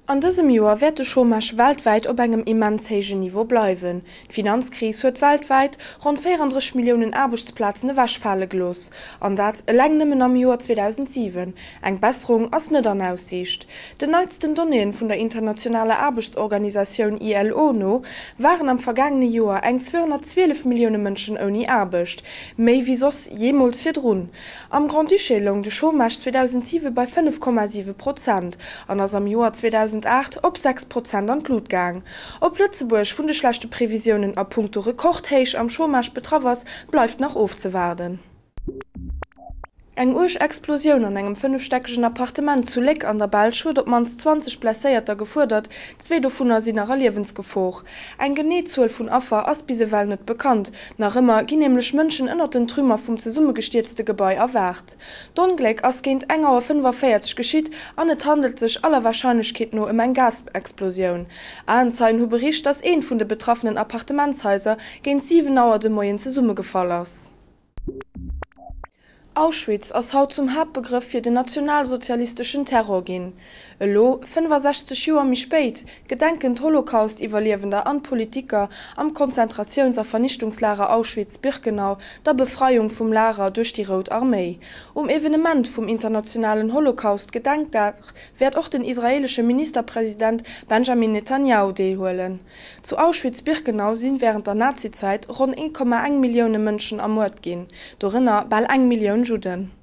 An dësem Joer wäert de Chômage weltwäit op engem immens héijen Niveau bleiwen. D'Finanzkris huet weltwäit ronn 34 Milliounen Aarbechtsplazen ewechfale gelooss, an dat eleng nëmmen am Joer 2007. Eng Besserung ass net an Aussiicht. Den neitsten Donnéeën vun der internationaler Aarbechtsorganisatioun ILO no waren am vergaangene Joer eng 212 Millioune Mënschen ouni Aarbecht, méi wéi soss jeemools virdrun. Am Grand-Duché loung de Chômage 2007 bei 5,7 Prozent an ass am Joer 2008 op 6 Prozent an d'Lut gaang. Ob Lëtzebuerg vun de schlechte Previsiounen a punkto Rekordhéich am Chômage betraff ass, bleift nach ofzewaarden. Eng uerg Explosioun an engem fënnefstäckegen Appartement zu Léck an der Belsch huet op d'mannst 20 Blesséierter gefuerdert, zwee dovunner sinn nach a Liewensgefor. Eng genee Zuel vun Affer ass bis ewell net bekannt. Nach ëmmer ginn nämlech Mënschen ënnert den Trümmer vum zesummegestierzte Gebai erwaart. D'Ongléck ass géint eng Auer 45 geschitt an et handelt sech aller Warscheinlechkeet no ëm eng Gasexplosioun. Aenzeien hu bericht, datt eent vun de betraffenen Appartementshaiser géint 7 Auer de Moien zesummegefall ass. Auschwitz ass haut zum Haaptbegrëff fir den nationalsozialisteschen Terror ginn. Elo, 65 Joer méi spéit, gedenken d'Holocaust-Iwwerliewender an d'Politiker am Konzentratiouns a Vernichtungslager Auschwitz-Birkenau der Befreiung vum Lager duerch déi Rout Arméi. Um Evenement vum internationalen Holocaust-Gedenkdag wäert och den israeelesche Ministerpresident Benjamin Netanjahu deelhuelen. Zu Auschwitz-Birkenau si wärend der Nazizäit ronn 1,1 Millioune Mënschen ermuert ginn, dorënner bal eng Millioun Judden.